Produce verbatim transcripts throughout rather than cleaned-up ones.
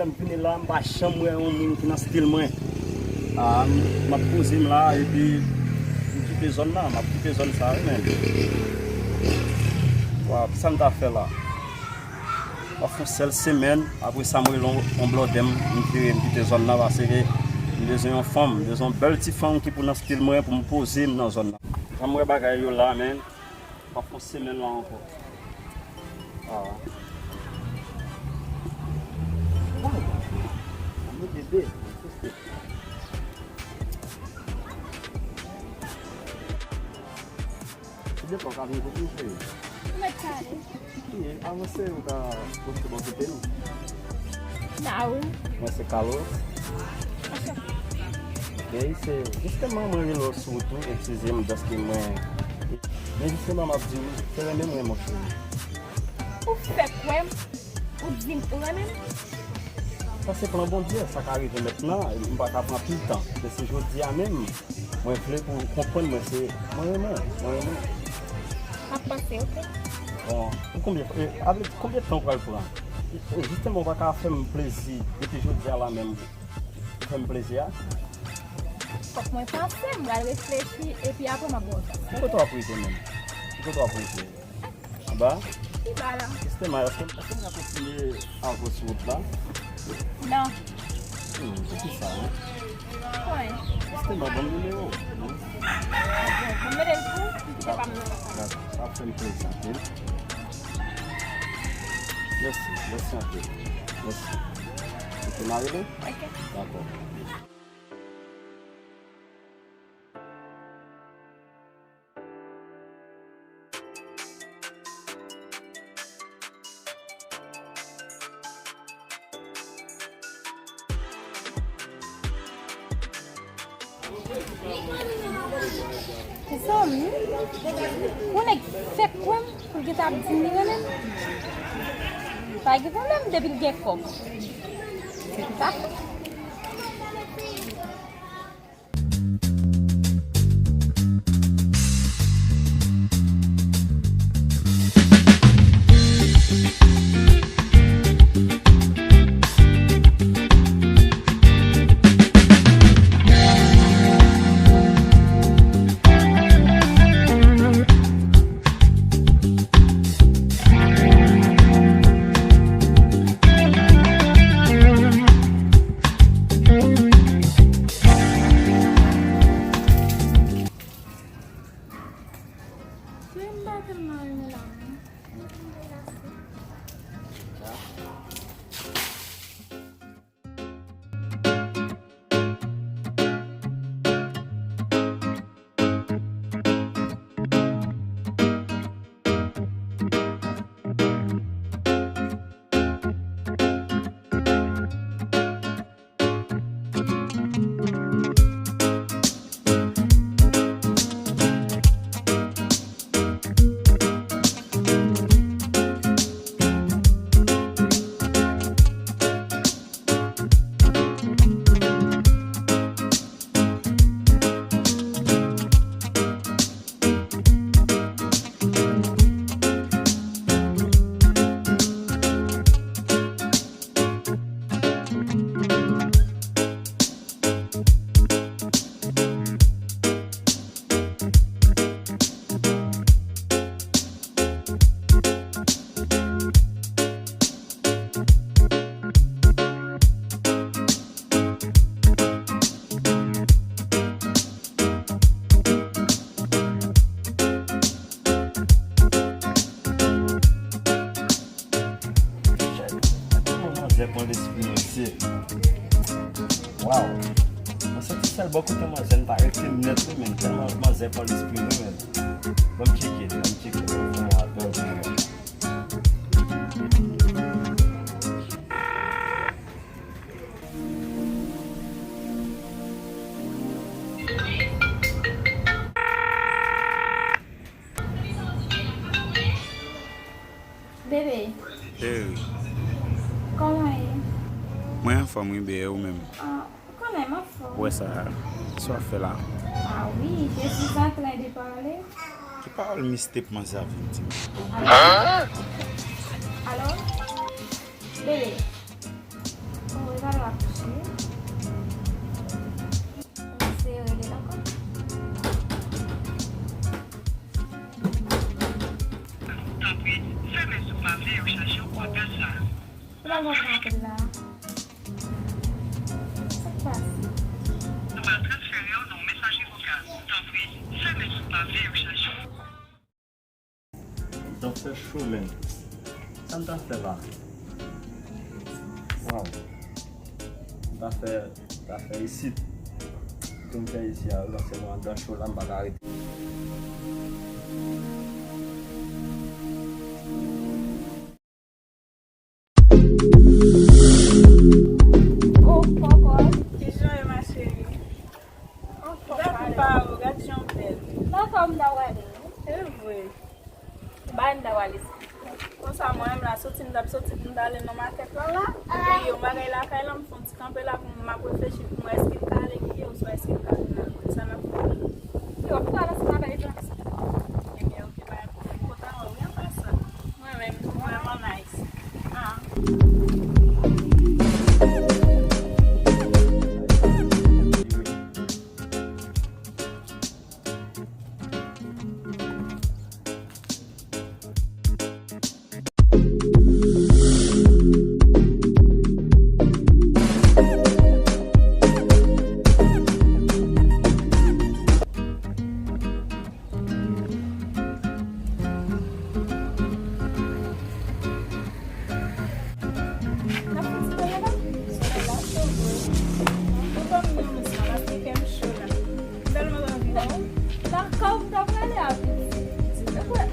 M vini la, m pa janm wè yon moun ki nan stil mwen. Ah, m, m ap poze m la, epi m kite zòn nan, m ap kite zòn sa, wi, men. Waw, sa m ta fè la? M ap fè yon sèl semèn, apre sa, m rele yon, yon blòdè m, m vire, m kite zòn nan, paske m bezwen yon fanm, m bezwen yon bèl ti fanm ki pou nan stil mwen, pou m poze m nan zòn nan. Jan m wè bagay yo la, men. M ap fè yon semèn la ankò. Ah. Wow. Mwen bebe. Se depi w ka vin kote m, cheri. Ou mèt pale. Wi, avanse, ou ka poste bò kote m. Nah, wi. Mwen se Carlos. Gay, se jisteman mwen rele w sou wout ou, eskize m, dèske mwen, men jisteman m ap di w, se renmen m renmen w, cheri. Ou fè kwè m, ou di m ou renmen m? Sa se plan Bondye, sa ka rive mentnan, m pa ka pran pil tan. Men se jodi a menm, mwen vle pou w konprann mwen, se, mwen renmen w, mwen renmen w. M ap panse, oke? Bon, pou konbyen, e, avle di, konbyen tan w pral pran? E, e, jisteman, ou pa ka fè m plezi depi jodi a la menm. Fè m plezi a. Fòk mwen panse, m pral reflechi, epi apre m ap ba w sa. Ki kote w ap rete menm? Ki kote w ap rete? Anba? Pi ba la. Sistema, èske, èske m ka kontinye avè w sou wout la? Non. Hmm, poukisa, hein? Wi. Sistema, ban m nimewo w, non? Bon, mwen mete l pou, m kite pa m nan. Dakò, sa ap fè m plezi anpil. Mèsi, mèsi anpil. Mèsi. Ok, m a rele? Ok. Dakò. Zanmi, yon nèg fèk kwè m pou l gentan ap di m li renmen m. Pa gen pwoblèm depi l gen kòb. Se sa. Cheri, m pa tèlman renmen la, non. Gade kòman manzè pran lespri mesye. Waw. Mwen santi sèl bò kote manzè m ta rete m nèt wi, men tèlman manzè pran lespri mwen, men. Ban m tcheke, ban m tcheke, ban m fè yon apèl pou mwen. Bebe. Cheri. Kòman w ye? Mwen anfòm wi, bebe, ou menm? Ah, ou konnen m anfòm. Ou wè sa, sa w ap fè la? Ah wi, je suis en train de parler. Ki pawòl mistake manzè ap vin di m? Alo? Alo? Bebe. Kòman w ye? Al akouche. Ou se rele l ankò? Tanpri, fèmen si w pa vle yo chaje w pou apèl sa a. Ou pa konn apèl la. Sa k pase? Nou pral transfere w nan yon mesaje vokal. Tanpri, fèmen si w pa vle yo chaje w. Tan fè cho, menm. Sa m ta fè la? Waw. M ta fè, m ta fè isit. Pou m fè isi a, la, se mwen anndan cho la, m pa ka rete. Oh, Kòkòt. Kijan w ye, ma chérie? Gad pa ou, gad jan w bèl. Lakay m ta prale. Se vre. Bay m ta prale. Konsa, mwen menm la, soti m t ap soti pou m ta ale nan makèt la, la. Epi yon bagay lakay la, m fè yon ti kanpe la pou m ap reflechi pou m wè èske m ka ale kite oswa èske m ka vin nan sa n ap fè. Yo, pou w al ansanm avè Evans. Ebyen, oke, bay. Kontan wè w, wi, an pasan. Mwen menm tou, vrèman nice. Ah. N ap fè ti dòmi la? Solèy la cho vre. Mwen pa vle dòmi sa, paske kè m cho la. M tèlman anvi dòmi. Lakay ou m ta prale a piti. Ou kwè?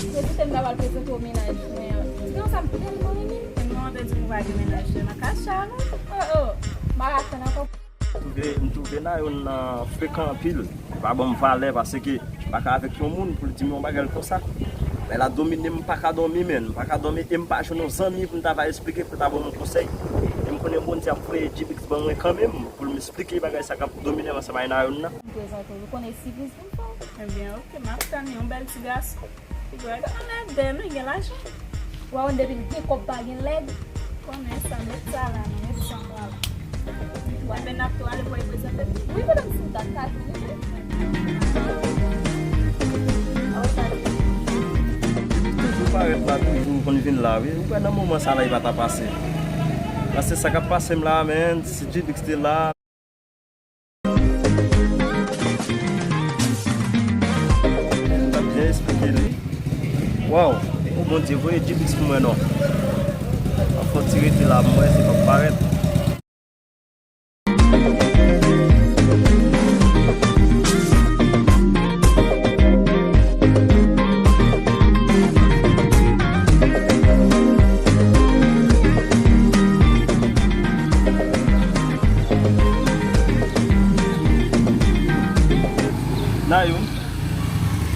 Se pou te m ta pral prezante w mennaj mwen an. Ti gason sa m tèlman renmen l. E mwen te di m ou pa gen mennaj la nan kay sa non. Oh, oh. M pa ka tann ankò. M twouve, m twouve Nayoun nan frekan anpil. Li pa ban m valè paske li pa ka avèk yon moun pou l di m yon bagay konsa. Bagay la domine m, m pa ka dòmi, menn. M pa ka dòmi e m pa jwenn yon zanmi pou m ta va esplike, pou l ta ban m yon konsèy. E m konnen Bondye ap voye G-Bix ban mwen kanmenm, pou l m esplike bagay sa k ap domine m ansanm ak Nayoun nan. M prezante w, ou konnen sipriz pou m fè w. Ebyen, oke, m ap tann yon bèl ti gason. Li dwe gen lèdè, nou gen lajan. Ou pa konn depi l gen kòb pa gen lèd. Konnen sa, met sa la, non, met sa anba la. Enben, n ap tou ale pou al prezante l. Wi, madanm, si w ta ka tou, wi. Toujou parèt la, toujou konn vin la, wi. Ou wè nan moman sa la, li pa ta pase. Paske sa k ap pase m la, menn, si G-Bix te la. Sa byen esplike li. Waw, o Bondye, voye G-Bix pou mwen non. Ap fè ti rete la, mwen se pa parèt. Nayoun,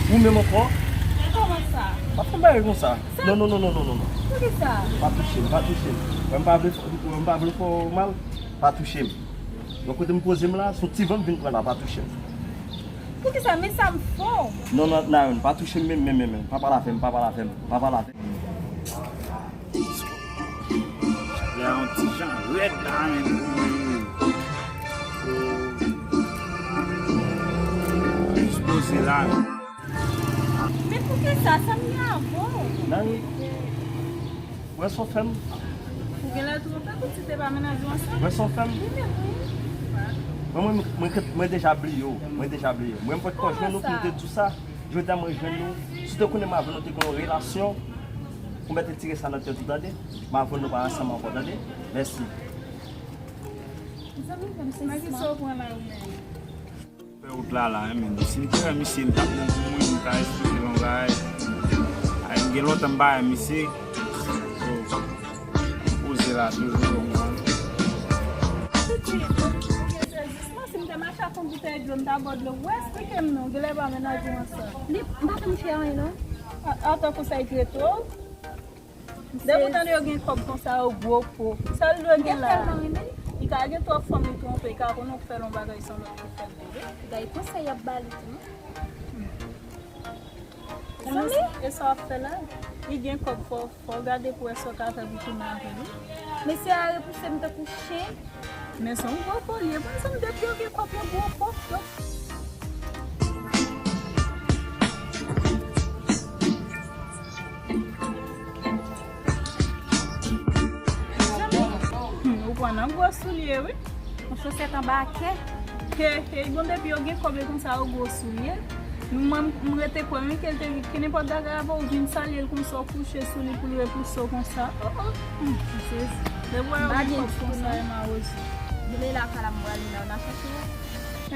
ou menm ankò? Men kòman sa? Pa fè bagay konsa. Non, non, non, non, non, non, non. Poukisa? Pa touche m, pa touche m. Wè m pa vle, wè m pa vle fè w mal, pa touche m. Yon kote m poze m la, se yon ti van m vin pran la, pa touche m. Poukisa? Men sa m fè w. Non, non, Nayoun, pa touche m, menm, menm, menm, menm. Pa pale avè m, pa pale avè m, pa pale avè m. Lè yon ti jan rèd la, menm, pou mwen, menm. Dispoze la, menm. Men poukisa? Sa m gen avè w? Nan, wè sa w fè m? Ou genlè twonpe pou ti te pa mennaj ou ansanm? Wè sa w fè m? Wi, men wi. Mwen, mwen, mwen, mwen deja bliye w. Mwen deja bliye w. Mwen, m potko jwenn ou pou m te di w sa. Jodi a mwen jwenn nou. Si w te konnen m avè w, nou te gen yon relasyon, ou mèt retire sa nan tèt ou, tande? M avè w, nou pa ansanm ankò, tande? Mèsi. Zanmi m, se Nan ki sa w pran la, ou menm? Fè wout la, la, hein, men si m te wè misye, m t ap bon pou mwen, m ta esplike l yon bagay. Ay, m gen lontan m pa wè misye. So, poze la toujou, ou konprann? Pitit, ou gen sezisman, si m te mache ak yon boutèy dlo, m ta ba w dlo. Ou esplike m non, genlè pa mennaj ou ansanm. Li, m pa janm fè anyen non. A, atò konsa li trete w? Depi w tande yo gen kòb konsa, yo gwo po. Sa l dwe gen la? Li ka gen twòp fanm li twonpe, li ka konnen w fè l yon bagay se yon lòt ki fè l li vre. Gade konsèy y ap ba li tou non. Zanmi? E sa w ap fè la? Li gen kòb, fò, fò w gade pou wè sa w ka fè pou tounen avè l, wi. Mesye a repouse m tankou chen. Men se yon gwo fo li ye. Mwen sanm depi yo gen kòb yo gwo fo yo. Hmm, ou pran nan gwo soulye, wi. Yon chosèt anba kè. He, he, bon, depi yo gen kòb yo konsa, yo gwo soulye. Mwen, m rete kwè, wi, ke l te, ke nenpòt bagay avè w, vin salye l konsa, w kouche sou li pou l repouse w konsa. Oh, oh. Hmm, m sezi. Depi w wè yo gen kòb konsa, e mawozo. Vile la, kala m prale la, n a chache yo.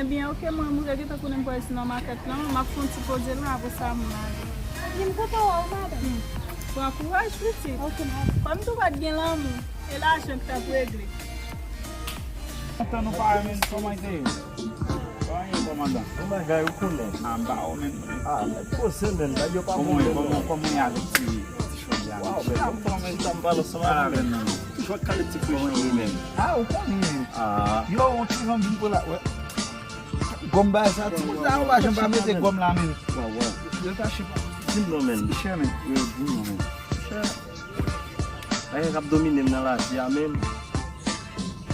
Ebyen, oke, mwen, mwen gentan konnen m prale nan makèt lan, m ap fè yon ti poze la, apre sa, m ale. Ebyen, m kontan wè w, madanm. Hmm. Pran kouraj, pitit. Oke, madanm. Kòm tou pa t gen lanmou, e lajan k t ap regle. Kontan nou pa wè menm kòman te ye. Kòman ye, kòmandan? Bon bagay, ou konnen. Ah, m pa wè menm. Ah, men poze menm, nèg yo pa bon menm. Kòman, kòman, kòman ye avèk ti, ti chòlya? Waw, men kòm, kòm, men sa m pale ansanm avè w menm. Jwèt kale ti frijyon ou menm. Ah, ou konnen. Ah. Yo, yon ti jan vin pou la, wè. Gòm bagay sa, ti moun sa yo pa janm pa mete gòm la menm. Wè, wè. Yo tache pa. Di m non, menm. Ti chè menm. Yo, di m non, menm. Chè. Bagay k ap domine m nan lavi a, menm.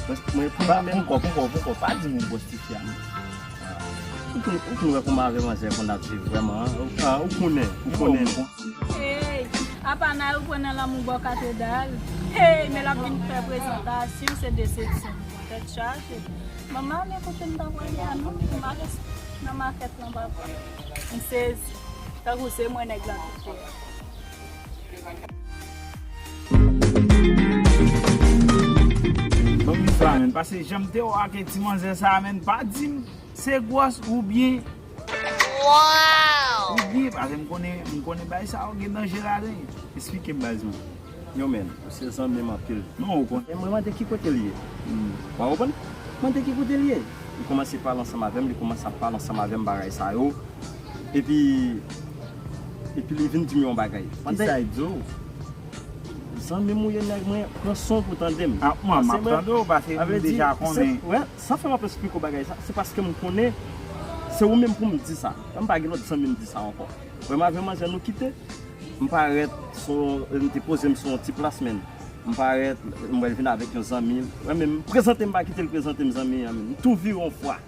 Mwen, mwen, mwen, menm. Ponkò, ponkò, ponkò. Pa di m ou bòs ti fi a, menm. Ou konn, ou konn wè kòman avè manzè konn ap viv vrèman, an? Ou, ah, ou konnen, ou konnen. Hey, apa n al pran nan lanmou bò katedral. Hey, men l ap vin fè prezantasyon, se desepsyon. Tèt chaje. Manman, men kote m ta prale a non, m ale nan makèt lan, papa. M sezi. Tankou se mwen nèg la kite a. Ban m istwa, menn, paske jan m te wè w ak ti manzè sa a, menn, pa di m se gwòs oubyen. Oubyen, paske m konnen, m konnen bagay sa yo gen danje ladan l. Esplike m, baz, mwen. Yo, menn, ou se zanmi m anpil. Non, ou konn. E mwen mande ki kote l ye. Hmm. Ou konprann? Mande ki kote l ye. Li kòmanse pale ansanm avè m, li kòmanse ap pale ansanm avè m, bagay sa yo. Epi, epi li vin di m yon bagay. Kisa l di w? Zanmi m ou ye, nèg, mwen, pran son pou tande m. Ah, mwen, m ap tande w, paske m deja konnen. Wè, san fè m ap esplike w bagay sa, se paske m konnen se ou menm pou m di sa. M pa gen lòt zanmi m di sa ankò. Wè, m avè manzè nou kite. M parèt sou, m te poze m sou yon ti plas, menn. M parèt, m wè l vin avèk yon zanmi. Wè, men m prezante m, pa kite l prezante m zanmi an, menn. M tou vire yon fwa.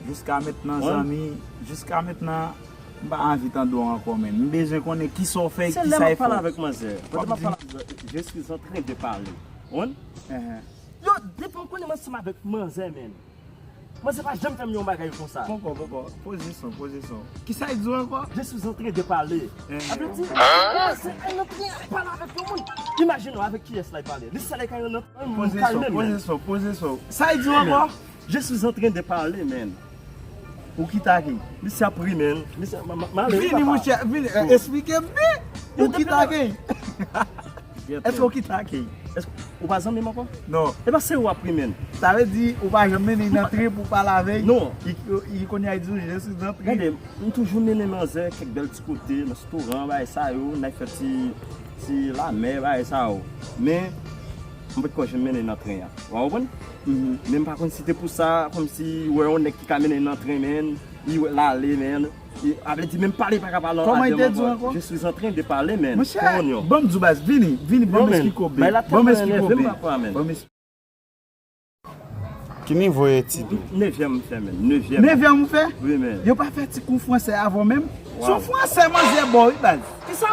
Jiska mentnan, zanmi, jiska mentnan, m pa anvi tande w ankò, menn. M bezwen konnen kisa w fè, kisa w fè. Se lè m ap pale avèk manzè. Pandan m ap pale avèk manzè, je suis en train de parler. Ou konprann? Yo, depi m konnen m ansanm avèk manzè, menn. Manzè pa janm fè m yon bagay konsa. Poko, poko. Poze son, poze son. Kisa l di w ankò? Je suis en train de parler. Sa vle di, manzè al nan tren, al pale avèk yon moun. Imajine w avèk kiyès l al pale. Li sèl ak yon nan tren, moun kalme, menn. Poze son, poze son, poze son. Sa l di w ankò? Je suis en train de parler, menn. Ou kite akèy. Misye ap ri, menn. Misye, m, m, m ale, wi, papa. Vini, monchè, vini, esplike m byen. Ou kite akèy. Èske ou kite akèy? Èske ou pa zanmi m ankò? Non. E pa se ou ap ri, menn. Sa vle di ou pa janm mennen l nan tren pou w pale avè l? Non. Li, li kounye a li di w, je suis en train. Gade, m toujou mennen manzè kèk bèl ti kote, nan restoran, bagay sa yo, n al fè ti, ti lamè, bagay sa yo. Men, m potko janm mennen l nan tren an. Ou konprann? Men m pa konn si te pou sa, kòmsi ou wè yon nèg ki ka mennen l nan tren, menn, li wè l ale, menn. Sa vle di menm pale pa ka pale an de ankò. Kòman l te di w ankò? Je suis en train de parler, menn. Monchè, ban m di w baz, vini, vini, ban m esplike w byen. Ban m esplike w byen. Ban m esplike w byen. Ki nivo etid ou? Nevyèm m fè, menn. Nevyèm. Nevyèm ou fè? Wi, menn. Yo pa fè ti kou fransè avè w menm? Se yon fransè manzè ba w, wi, baz. Kisa?